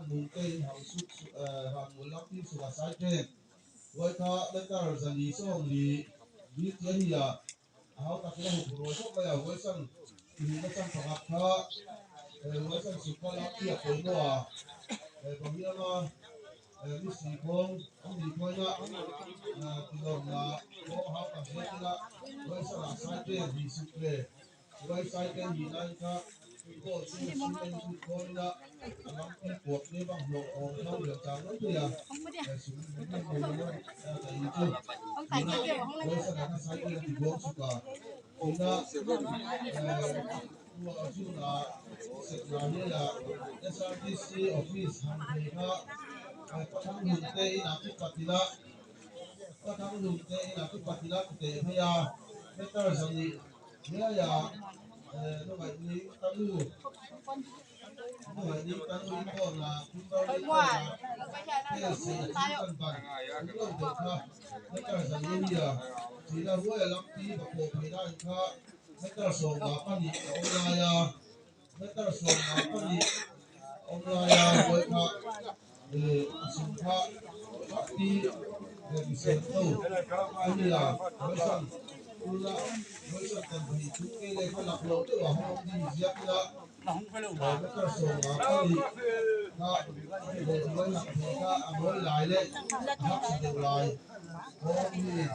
mul te in hang suk ran mul lam tin suk a sai te huai kha letter 440 bi ti a ni a a hau tak ila huphurh ruai khawp mai a huai san tihna chang pakhat kha huai san suk kha lam ti a pawimawh a pahniama mi si khawng an ni khawina tilawmna pawh a hau tak zel ila huai san ah sai te hi suk ve huai sai te hi lai kha goal chu cement lut khawina a lam pi puak te bang hlawh awm kha lian chang mai thei a sum chu huai san ah kha sai te a ti buang suk a tuna SRDC office han thei kha pathang hlun te inah khi patila pathang hlun te inah khi patila ti teh phei a meter zahnih hnuaia lungaihni tanu lungaihni tanu inkhawmna Kimberly kawna hel sei a thil kan ban awm lo deuh kha meter zahnih a nia thihna huaia lampi bakawh phei lai kha Meter 12 a awm lai a, meter 12 a awm lai a huai kha eh a chung kha pi leh mi sel ho a nia hawisan tuna hawisan kan thei chu ke leh kha lak loh deuh a hawng ni ziak ila meter 12 kha leh huai lak thei kha a mawi lai leh a hak sa deuh lai hawng hi.